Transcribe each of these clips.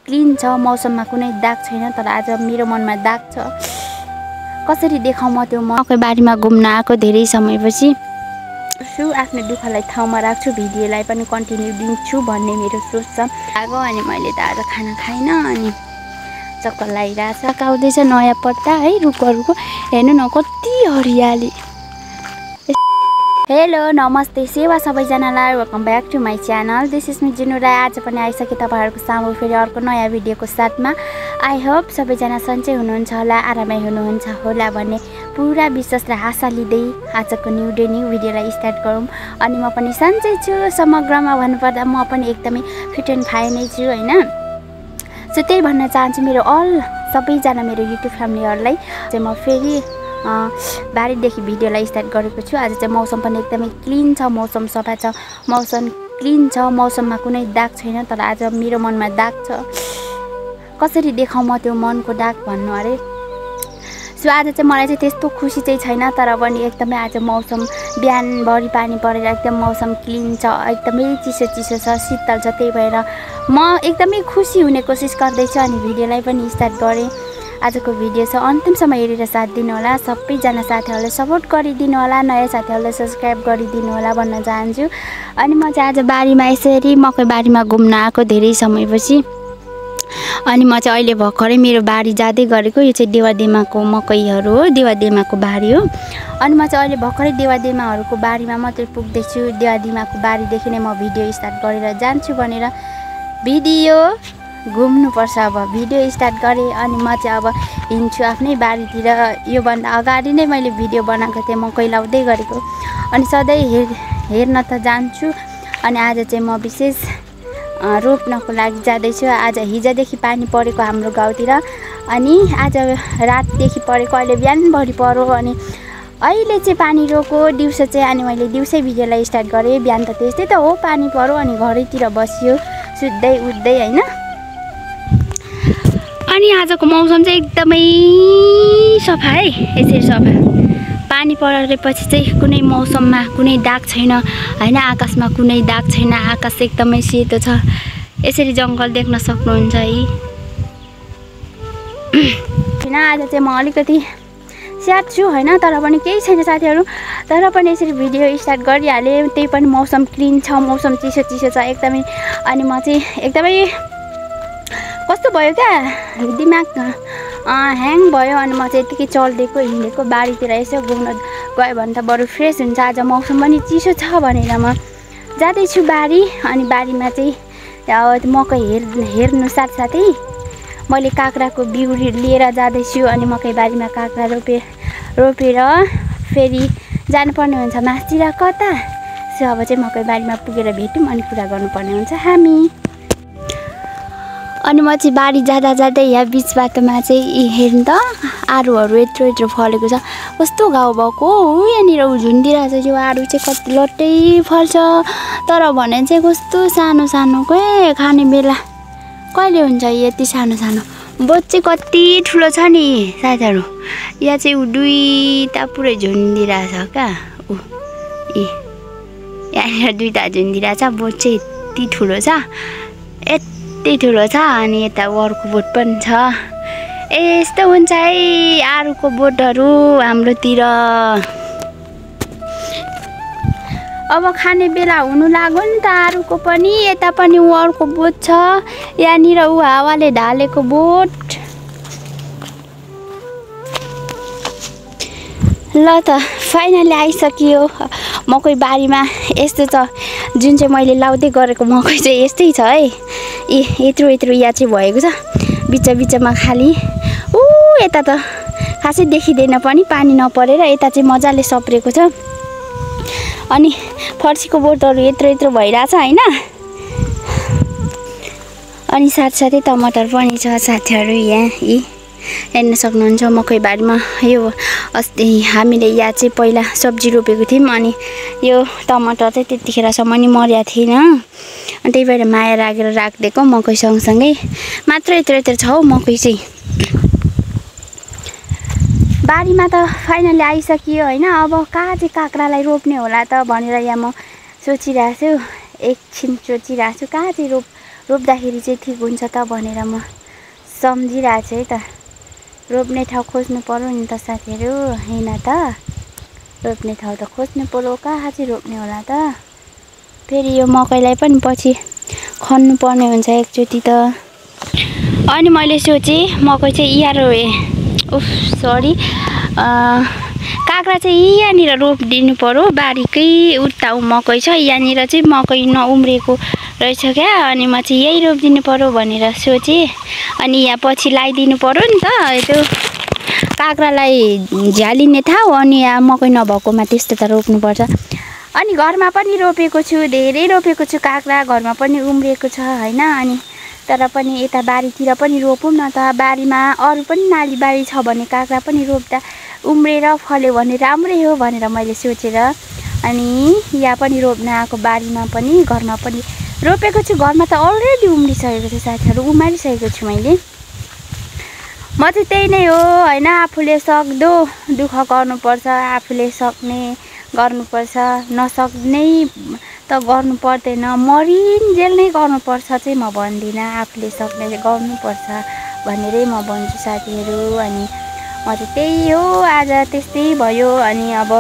Clean छ, मौसममा कुनै दाग छैन। तर आज मेरो मनमा दाग छ। कसरी देखाउँ म त्यो मकै बारीमा घुम्न आएको धेरै समयपछि। आफ्नो दुःखलाई ठाउँमा राख्छु, भिडियोलाई पनि कन्टिन्यू दिन्छु भन्ने मेरो सोच छ। आगो अनि मैले त आज खाना खाइनँ अनि चक्कर लागिरहेछ। आउँदैछ नयाँ पत्ता है रुखहरूको, हेर्नु न कति हरियाली। हेलो नमस्ते सेवा सबैजनालाई, welcome back to my channel. This is me Jinu Rai. आज पनि आइसके तपाईँहरूको सामु फेरि अर्को नयाँ भिडियोको साथमा। आई होप सबैजना सन्चै हुनुहुन्छ होला, आरामै हुनुहुन्छ होला भन्ने पुरा विश्वास र आशा लिँदै आजको न्यू डे न्यू भिडियोलाई स्टार्ट गरौँ। अनि म पनि सन्चै छु। समग्रमा भन्नुपर्दा म पनि एकदमै फिट एन्ड फाइन नै छु होइन। सो त्यही भन्न चाहन्छु मेरो सबैजना मेरो युट्युब फ्यामिलीहरूलाई चाहिँ म फेरि बारीदेखि भिडियोलाई स्टार्ट गरेको छु। आज चाहिँ मौसम पनि एकदमै क्लिन छ, मौसम सफा छ, मौसम क्लिन छ, मौसममा कुनै दाग छैन। तर आज मेरो मनमा दाग छ। कसरी देखाउँ म त्यो मनको दाग भन्नु अरे। सो आज चाहिँ मलाई चाहिँ त्यस्तो खुसी चाहिँ छैन, तर पनि एकदमै आज मौसम बिहानभरि पानी परेर एकदम मौसम क्लिन छ, एकदमै चिसो चिसो छ, शीतल छ। त्यही भएर म एकदमै खुसी हुने कोसिस गर्दैछु अनि भिडियोलाई पनि स्टार्ट गरेँ। आजको भिडियो छ अन्तिमसम्म हेरेर साथ दिनु होला। सबैजना साथीहरूले सपोर्ट गरिदिनु होला, नयाँ साथीहरूले सब्सक्राइब गरिदिनु होला भन्न चाहन्छु। अनि म चाहिँ आज बारीमा यसरी मकै बारीमा घुम्न आएको धेरै समयपछि। अनि म चाहिँ अहिले भर्खरै मेरो बारी जाँदै गरेको। यो चाहिँ देवादेमाको मकैहरू हो, देवादेमाको बारी हो। अनि म चाहिँ अहिले भर्खरै देवादेमाहरूको बारीमा मात्रै पुग्दैछु। देवादेमाको बारीदेखि नै म भिडियो स्टार्ट गरेर जान्छु भनेर भिडियो घुम्नुपर्छ। अब भिडियो स्टार्ट गरेँ अनि म चाहिँ अब हिँड्छु आफ्नै बारीतिर। योभन्दा अगाडि नै मैले भिडियो बनाएको थिएँ मकै लाउँदै गरेको। अनि सधैँ हेर्न त जान्छु। अनि आज चाहिँ म विशेष रोप्नको लागि जाँदैछु। आज हिजोदेखि पानी परेको हाम्रो गाउँतिर, अनि आज रातदेखि परेको, अहिले बिहानभरि पऱ्यो। अनि अहिले चाहिँ पानी रोक्यो दिउँसो चाहिँ। अनि मैले दिउँसै भिडियोलाई स्टार्ट गरेँ। बिहान त त्यस्तै त हो, पानी पऱ्यो अनि घरैतिर बसियो सुत्दै उठ्दै होइन। अनि आजको मौसम चाहिँ एकदमै सफा है, यसरी सफा। पानी परेपछि चाहिँ कुनै मौसममा कुनै दाग छैन होइन, आकाशमा कुनै दाग छैन, आकाश एकदमै सेतो छ। यसरी जङ्गल देख्न सक्नुहुन्छ है होइन। आज चाहिँ म अलिकति स्याड छु होइन, तर पनि केही छैन साथीहरू। तर पनि यसरी भिडियो स्टार्ट गरिहालेँ। त्यही पनि मौसम क्लिन छ, मौसम चिसो चिसो छ एकदमै। अनि म चाहिँ एकदमै कस्तो भयो क्या, दिमाग ह्याङ भयो। अनि म चाहिँ यतिकै चलिदिएको हिँडेको बारीतिर यसो घुम्न गयो भने त बरु फ्रेस हुन्छ। आज मौसम पनि चिसो छ भनेर म जाँदैछु बारी। अनि बारीमा चाहिँ मकै हेर्नु साथसाथै मैले काँक्राको बिउ लिएर जाँदैछु। अनि मकै बारीमा काँक्रा रोपेर फेरि जानुपर्ने हुन्छ मासतिर कता। सो अब चाहिँ मकै बारीमा पुगेर भेटौँ अनि कुरा गर्नुपर्ने हुन्छ हामी। अनि म चाहिँ बारी जाँदा जाँदै यहाँ बिच बाटोमा चाहिँ हेर्नु त आरूहरू यत्रो यत्रो फलेको छ। कस्तो घाउ भएको हो यहाँनिर झुन्डिरहेको छ। यो आरू चाहिँ कति लट्टै फल्छ, तर भने चाहिँ कस्तो सानो सानोकै खाने बेला कहिले हुन्छ। यति सानो सानो बोट चाहिँ कति ठुलो छ नि साथीहरू। यहाँ चाहिँ ऊ दुईवटा पुरै झुन्डिरहेछ क्या। यहाँनिर दुईवटा झुन्डिरहेछ। बोट चाहिँ यति ठुलो छ, यति ठुलो छ। अनि यता अर्को बोट पनि छ। यस्तो हुन्छ है आरूको बोटहरू हाम्रोतिर। अब खाने बेला हुनु लाग्यो नि त आरूको पनि। यता पनि ऊ अर्को बोट छ, यहाँनिर ऊ हावाले ढालेको बोट। ल त फाइनली आइसकियो मकै बारीमा। यस्तो छ जुन चाहिँ मैले लाउँदै गरेको मकै चाहिँ यस्तै छ है। यत्रो यत्रो यहाँ चाहिँ भएको छ बिच बिचमा खाली। यता त खासै देखिँदैन पनि पानी नपरेर, यता चाहिँ मजाले सप्रेको छ। अनि फर्सीको बोटहरू यत्रो यत्रो भइरहेछ होइन। अनि साथसाथै टमाटर पनि छ साथीहरू। यहाँ हेर्न सक्नुहुन्छ मकै बारीमा। यो अस्ति हामीले यहाँ चाहिँ पहिला सब्जी रोपेको थियौँ। अनि यो टमाटर चाहिँ त्यतिखेरसम्म नि मरेको थिएन। अनि त्यही भएर माया लागेर राखिदिएको मकै सँगसँगै। मात्र यत्रो यत्रो छ हौ मकै चाहिँ। बारीमा त फाइनली आइसकियो होइन। अब कहाँ चाहिँ काँक्रालाई रोप्ने होला त भनेर यहाँ म सोचिरहेको छु। एकछिन सोचिरहेको छु कहाँ चाहिँ रोप्दाखेरि चाहिँ ठिक हुन्छ त भनेर म सम्झिरहेको छु है त। रोप्ने ठाउँ खोज्नु पर्यो नि त साथीहरू, हैन त? रोप्ने ठाउँ त खोज्नु पर्यो, कहाँ चाहिँ रोप्ने होला त? फेरि यो मकैलाई पनि पछि खन्नु पर्ने हुन्छ एकचोटि त। अनि मैले सोचेँ मकै चाहिँ यहाँ रोए, उफ सरी, काँक्रा चाहिँ यहाँनिर रोपिदिनु पर्यो, बारीकै उता मकै छ, यहाँनिर चाहिँ मकै नउम्रेको रहेछ क्या, अनि म चाहिँ यही रोपिदिनु पर्यो भनेर सोचेँ। अनि यहाँ पछि लगाइदिनु पर्यो नि त त्यो काँक्रालाई झ्यालिने ठाउँ, अनि यहाँ मकै नभएकोमा त्यस्तो त रोप्नुपर्छ। अनि घरमा पनि रोपेको छु, धेरै रोपेको छु काँक्रा, घरमा पनि उम्रिएको छ हैन। अनि तर पनि यता बारीतिर पनि रोपौँ न त, बारीमा अरू पनि नाली बारी छ भने काँक्रा पनि रोप्दा उम्रेर फल्यो भने राम्रै हो भनेर मैले सोचेर अनि यहाँ पनि रोप्न आएको, बारीमा पनि घरमा पनि रोपेको छु। घरमा त अलरेडी उम्रिसकेको छ साथीहरू, उमारिसकेको छु मैले। म चाहिँ त्यही नै हो हैन, आफूले सक्दो दुःख गर्नुपर्छ, आफूले सक्ने गर्नुपर्छ, नसक्ने त गर्नु पर्दैन, मरिन्जेल नै गर्नुपर्छ चाहिँ म भन्दिनँ, आफूले सक्ने गर्नुपर्छ भनेरै म भन्छु साथीहरू। अनि म चाहिँ त्यही हो, आज त्यस्तै भयो। अनि अब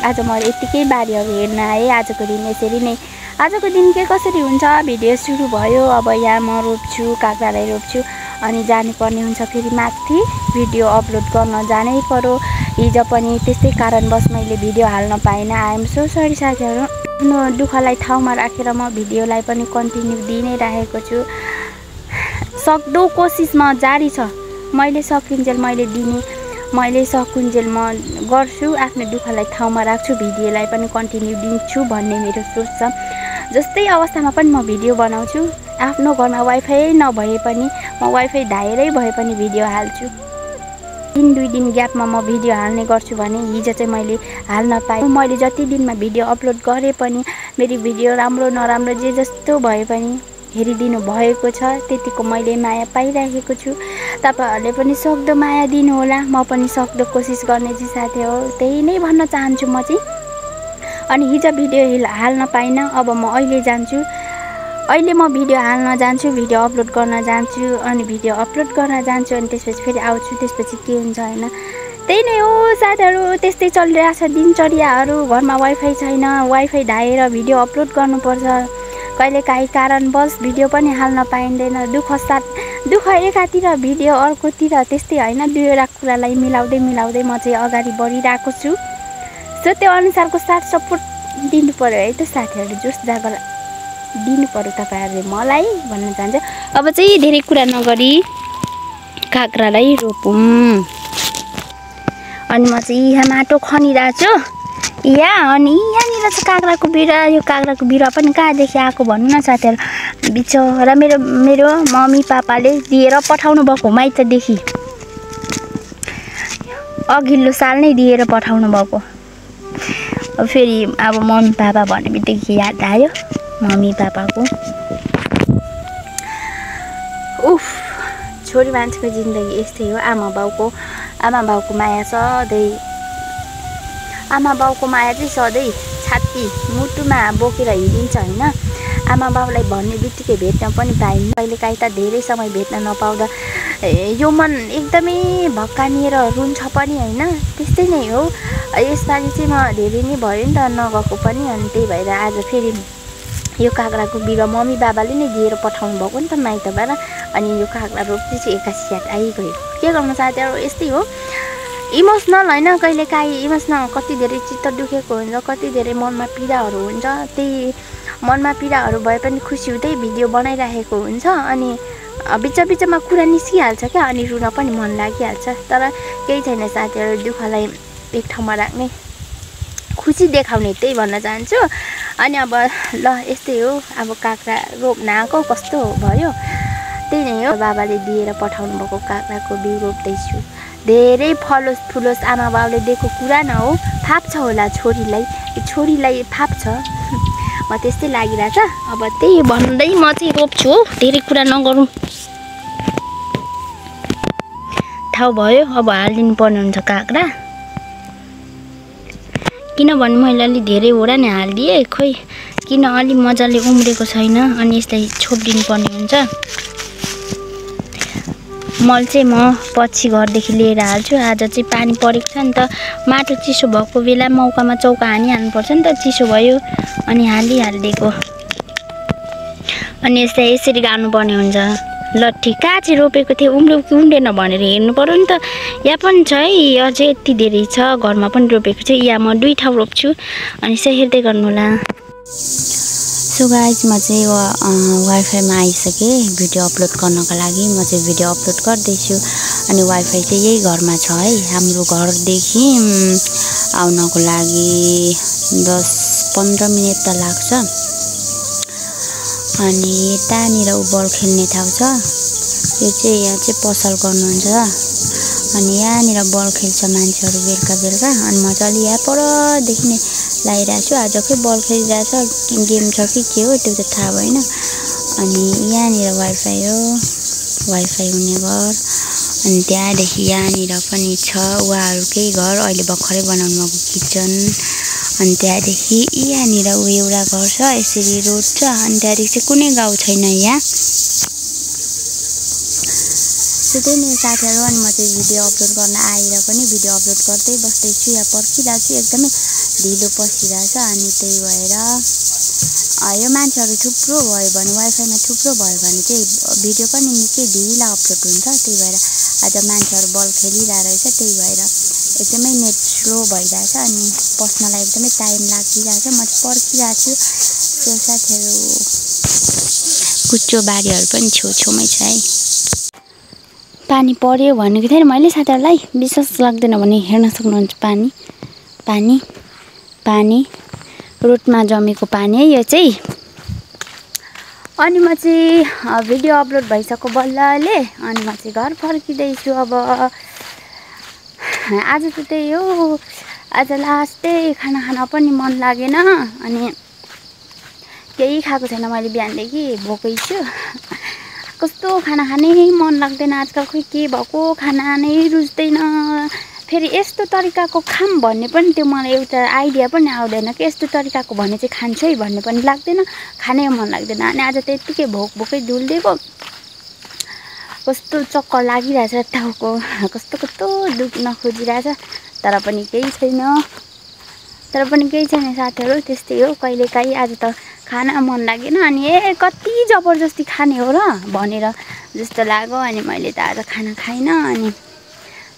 आज म यतिकै बारीहरू हेर्न आएँ, आजको दिन यसरी नै, आजको दिन के कसरी हुन्छ भिडियो सुरु भयो। अब यहाँ म रोप्छु, काँक्रालाई रोप्छु, अनि जानुपर्ने हुन्छ फेरि माथि भिडियो अपलोड गर्न जानै पर्यो। हिजो पनि त्यस्तै कारणवश मैले भिडियो हाल्न पाइनँ, आई एम सो सरी साथीहरू। दुःखलाई ठाउँमा राखेर म भिडियोलाई पनि कन्टिन्यू दिइ नै राखेको छु, सक्दो कोसिसमा जारी छ, मैले सकिन्जेल मैले दिने, मैले सकुन्जेल म गर्छु, आफ्नो दुःखलाई ठाउँमा राख्छु, भिडियोलाई पनि कन्टिन्यू दिन्छु भन्ने मेरो सोच छ। जस्तै अवस्थामा पनि म भिडियो बनाउँछु, आफ्नो घरमा वाइफाई नभए पनि म वाइफाई धाएरै भए पनि भिडियो हाल्छु। 1-2 दिन ग्यापमा म भिडियो हाल्ने गर्छु भने हिजो चाहिँ मैले हाल्न पाएँ। मैले जति दिनमा भिडियो अपलोड गरेँ पनि मेरो भिडियो राम्रो नराम्रो जे जस्तो भए पनि हेरिदिनु भएको छ, त्यतिको मैले माया पाइरहेको छु। तपाईहरुले पनि सक्दो माया दिनु होला, म पनि सक्दो कोसिस गर्ने छु साथी हो, त्यही नै भन्न चाहन्छु म चाहिँ। अनि हिजो भिडियो हाल्न पाइनँ, अब म अहिले जान्छु, अहिले म भिडियो हाल्न जान्छु, भिडियो अपलोड गर्न जान्छु, अनि भिडियो अपलोड गर्न जान्छु, अनि त्यसपछि फेरि आउँछु, त्यसपछि के हुन्छ हैन। त्यही नै हो साथीहरु, त्यस्तै चलिरहेछ दिनचर्याहरू। घरमा वाइफाई छैन, वाइफाई धाएर भिडियो अपलोड गर्नुपर्छ, कहिलेकाहीँ कारणवश भिडियो पनि हाल्न पाइँदैन, दुःख एकातिर भिडियो अर्कोतिर, त्यस्तै हैन। दुईवटा कुरालाई मिलाउँदै मिलाउँदै म चाहिँ अगाडि बढिरहेको छु। सो त्यो अनुसारको साथ सपोर्ट दिनु पर्यो है त साथीहरु, जोस जागर दिनु पर्यो तपाईहरुले मलाई भन्न चाहन्छु। अब चाहिँ धेरै कुरा नगरी काँक्रालाई रोपौँ। अनि म चाहिँ यहाँ माटो खनिरहेको छु यहाँ, अनि यहाँनिर चाहिँ काँक्राको बिरुवा, यो काँक्राको बिरुवा पनि कहाँदेखि आएको भन्नु न साथीहरु, बिचरा मेरो मम्मी पापाले दिएर पठाउनु भएको माइतदेखि, अघिल्लो साल नै दिएर पठाउनु भएको। फेरि अब मम्मी पापा भन्ने बित्तिकै याद आयो मम्मी पापाको। उफ, छोरी मान्छेको जिन्दगी यस्तै हो, आमा बाउको माया सधैँ, आमा बाउको माया चाहिँ सधैँ छाती मुटुमा बोकेर हिँडिन्छ हैन। आमा बाउलाई भन्ने बित्तिकै भेट्न पनि पाइन्न, कहिलेकाहीँ त धेरै समय भेट्न नपाउँदा यो मन एकदमै भक्कानिएर रुन्छ पनि हैन। त्यस्तै नै हो, यसपालि चाहिँ म धेरै नै भयो नि त नगएको पनि, अनि त्यही भएर आज फेरि यो काँक्राको बिरुवा मम्मी बाबाले नै दिएर पठाउनु भएको नि त माइतबाट, अनि यो काँक्रा रोप्दै चाहिँ एक्कासी याद आइगयो। के गर्नु साथीहरु, यस्तै हो, इमोसनल हैन, कहिलेकाहीँ इमोसनल कति धेरै चित्त दुखेको हुन्छ, कति धेरै मनमा पीडाहरू हुन्छ, त्यही मनमा पीडाहरू भए पनि खुसी हुँदै भिडियो बनाइराखेको हुन्छ, अनि बिचमा कुरा निस्किहाल्छ क्या, अनि रुन पनि मन लागिहाल्छ। तर केही छैन साथीहरु, दुःखलाई एक ठाउँमा राख्ने, खुसी देखाउने, त्यही भन्न चाहन्छु। अनि अब ल यस्तै हो, अब काँक्रा रोप्न आएको कस्तो भयो, त्यही नै हो, बाबाले दिएर पठाउनु भएको काँक्राको बिउ रोप्दैछु। धेरै फलोस् फुलोस्, आमा बाउले दिएको कुरा न हो, फाप्छ होला छोरीलाई फाप्छ, म त्यस्तै लागिरहेछ। अब त्यही भन्दै म चाहिँ रोप्छु हो, धेरै कुरा नगरौँ, ठाउँ भयो, अब हालिदिनु पर्ने हुन्छ काँक्रा, किनभने मैले अलि धेरै वडा नै हालिदिएँ, खोइ किन अलि मजाले उम्रेको छैन अनि यसलाई छोपिदिनु पर्ने हुन्छ। मल चाहिँ म पछि घरदेखि लिएर हाल्छु। आज चाहिँ पानी परेको छ नि त, माटो चिसो भएको बेला मौकामा चौका हानिहाल्नुपर्छ नि त, चिसो भयो अनि हालिहालिदिएको। अनि यसलाई यसरी गाड्नुपर्ने हुन्छ। लट्ठी कहाँ चाहिँ रोपेको थिएँ, उम्रियो कि उम्रेन भनेर हेर्नु पर्यो नि त। यहाँ पनि छ है, अझै यति धेरै छ, घरमा पनि रोपेको छ। यहाँ म 2 ठाउँ रोप्छु अनि यसै हेर्दै गर्नु होला। सो गाइज म चाहिँ वाइफाईमा आइसकेँ भिडियो अपलोड गर्नको लागि। म चाहिँ भिडियो अपलोड गर्दैछु अनि वाइफाई चाहिँ यही घरमा छ है। हाम्रो घरदेखि आउनको लागि 10-15 मिनट त लाग्छ। अनि त्यहाँनिर बल खेल्ने ठाउँ छ, यो चाहिँ यहाँ चाहिँ पसल गर्नुहुन्छ अनि यहाँनिर बल खेल्छ मान्छेहरू बेलुका बेलुका। अनि म चाहिँ अलि यहाँ परदेखि नै लगाइरहेको छु। आजकै बल खेलिरहेछ, गेम छ कि के हो त्यो त थाहा भएन। अनि यहाँनिर वाइफाई हो, वाइफाई हुने घर। अनि त्यहाँदेखि यहाँनिर पनि छ उहाँहरूकै घर, अहिले भर्खरै बनाउनु भएको किचन। अनि त्यहाँदेखि यहाँनिर एउटा घर छ, यसरी रोड छ। अनि त्यहाँदेखि चाहिँ कुनै गाउँ छैन यहाँ। त्यही नै साथीहरू। अनि म चाहिँ भिडियो अपलोड गर्न आएर पनि भिडियो अपलोड गर्दै बस्दैछु। यहाँ पर्खिरहेको छु, एकदमै ढिलो पसिरहेछ। अनि त्यही भएर यो मान्छेहरू थुप्रो भयो भने, वाइफाईमा थुप्रो भयो भने चाहिँ भिडियो पनि निकै ढिला अपलोड हुन्छ। त्यही भएर आज मान्छेहरू बल खेलिरहेको रहेछ, त्यही भएर एकदमै नेट स्लो भइरहेछ अनि पस्नलाई एकदमै टाइम लागिरहेछ। म चाहिँ पर्खिरहेको छु। त्यो साथीहरू कुच्चो बारीहरू पनि छेउछेउमै छ है। पानी पर्यो भनेको थिएँ मैले साथीहरूलाई, विश्वास लाग्दैन भने हेर्न सक्नुहुन्छ। पानी पानी पानी रोडमा जमेको पानी है यो चाहिँ। अनि म चाहिँ भिडियो अपलोड भइसक्यो बल्लले। अनि म चाहिँ घर फर्किँदैछु अब। आज त त्यही हो, आज लास्टै खाना खान पनि मन लागेन अनि केही खाएको छैन मैले बिहानदेखि, भोकै छु। कस्तो खाना खानै मन लाग्दैन आजकल, खोइ के भएको, खाना नै रुच्दैन। फेरि यस्तो तरिकाको खाम भन्ने पनि त्यो मलाई एउटा आइडिया पनि आउँदैन कि यस्तो तरिकाको भने चाहिँ खान्छु है भन्ने पनि लाग्दैन, खानै मन लाग्दैन। अनि आज त यत्तिकै भोकै डुल्दिएको, कस्तो चक्कर लागिरहेछ टाउको, कस्तो कस्तो दुख्न खोजिरहेछ। तर पनि केही छैन साथीहरू, त्यस्तै हो कहिलेकाहीँ। आज त खाना मन लागेन अनि कति जबरजस्ती खाने हो र भनेर जस्तो लाग्यो। अनि मैले त आज खाना खाइनँ अनि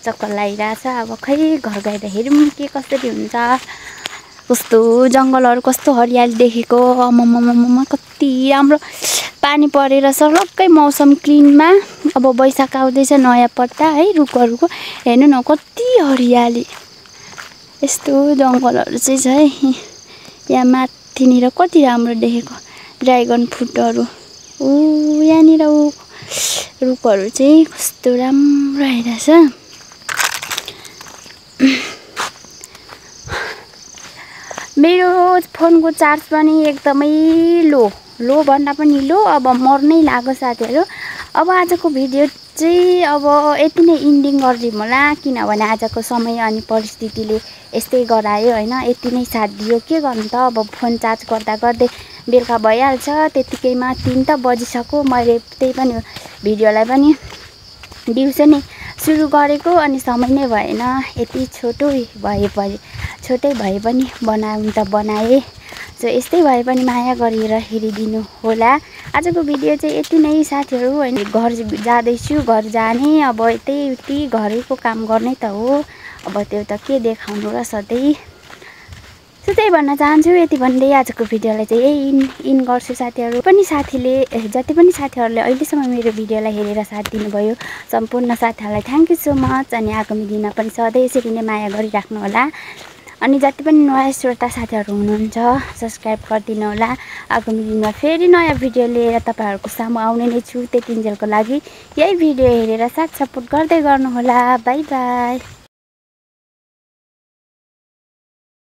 चक्कर लागिरहेछ। अब खै घर गएर हेरौँ के कसरी हुन्छ। कस्तो जङ्गलहरू कस्तो हरियाली देखेको, अम्मम्मम्म कति राम्रो। पानी परेर सरक्कै मौसम क्लिनमा। अब वैशाख आउँदैछ, नयाँ पत्ता है रुखहरूको, हेर्नु न कति हरियाली। यस्तो जङ्गलहरू चाहिँ छ है यहाँ माथिनिर, कति राम्रो देखेको ड्रागन फ्रुटहरू। यहाँनिर रुखहरू चाहिँ कस्तो राम्रो आइरहेछ। मेरो फोनको चार्ज पनि एकदमै लो भन्दा पनि लो, अब मर्नै लाग्यो साथीहरू। अब आजको भिडियो चाहिँ अब यति नै इन्डिङ गरिदिउँ होला, किनभने आजको समय अनि परिस्थितिले यस्तै गरायो होइन। यति नै साथ दियो, के गर्नु त। अब फोन चार्ज गर्दा गर्दै बेलुका भइहाल्छ, त्यतिकैमा 3 त बजिसक्यो। मैले त्यही पनि भिडियोलाई पनि दिउँसो नै सुरु गरेको अनि समय नै भएन। यति छुट्टै भए पनि बनाउनु त बनाएँ। सो यस्तै भए पनि माया गरेर हेरिदिनु होला। आजको भिडियो चाहिँ यति नै साथीहरू होइन। घर जाँदैछु, घर जाने अब यतै घरैको काम गर्ने त हो। अब त्यो त के देखाउनु र सधैँ। सो त्यही भन्न चाहन्छु। यति भन्दै आजको भिडियोलाई चाहिँ यही इन गर्छु साथीहरू। जति पनि साथीहरूले अहिलेसम्म मेरो भिडियोलाई हेरेर साथ दिनुभयो, सम्पूर्ण साथीहरूलाई थ्याङ्क यू सो मच। अनि आगामी दिनमा पनि सधैँ यसरी नै माया गरिराख्नु होला। अनि जति पनि नयाँ श्रोता साथीहरू हुनुहुन्छ सब्सक्राइब गरिदिनु होला। आगामी दिनमा फेरि नयाँ भिडियो लिएर तपाईँहरूको सामु आउने नै छु। त्यतिन्जेलको लागि यही भिडियो हेरेर साथ सपोर्ट गर्दै गर्नुहोला। By by.